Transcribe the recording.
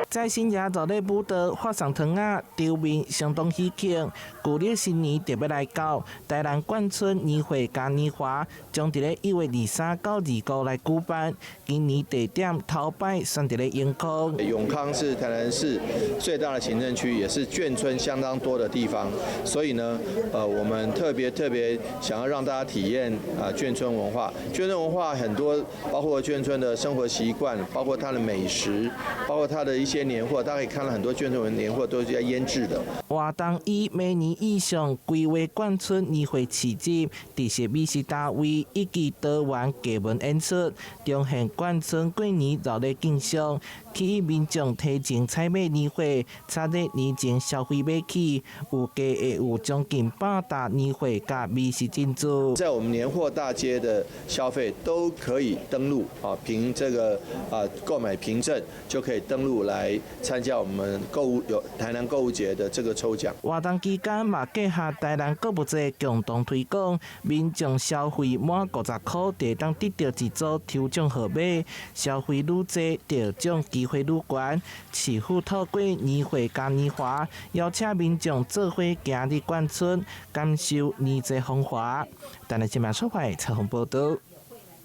在新爺熱咧舞蹈發送糖仔，場面相當喜慶。舊曆新年就欲來到，台南眷村年會嘉年華將佇咧1月23到25來舉辦。今年地點頭擺選佇咧永康。永康是台南市最大的行政區，也是眷村相當多的地方，所以呢，我們特別特別想要讓大家體驗啊眷村文化。眷村文化很多，包括眷村的生活習慣，包括它的美食，包括它的一些年貨，大家可以看到很多眷村年貨都是在醃製的。活動以美年意象規劃眷村年貨市集、特色美食攤位以及多元藝文演出，重現眷村過年熱鬧景象，吸引民眾提前採買年貨，炒熱年前消費買氣，預計會有將近100搭年貨佮美食進駐。在我們年貨大街的消費都可以登錄啊，憑這個啊購買憑證就可以登錄來參加我們購物有台南購物節的這個抽獎。活動期間嘛，結合台南購物節共同推廣，民眾消費滿50箍就會當得著一組抽獎號碼，消費愈濟得獎機會愈懸。市府透過年會嘉年華，邀請民眾做伙行入眷村，感受年節風華。台南新聞出發採訪報導。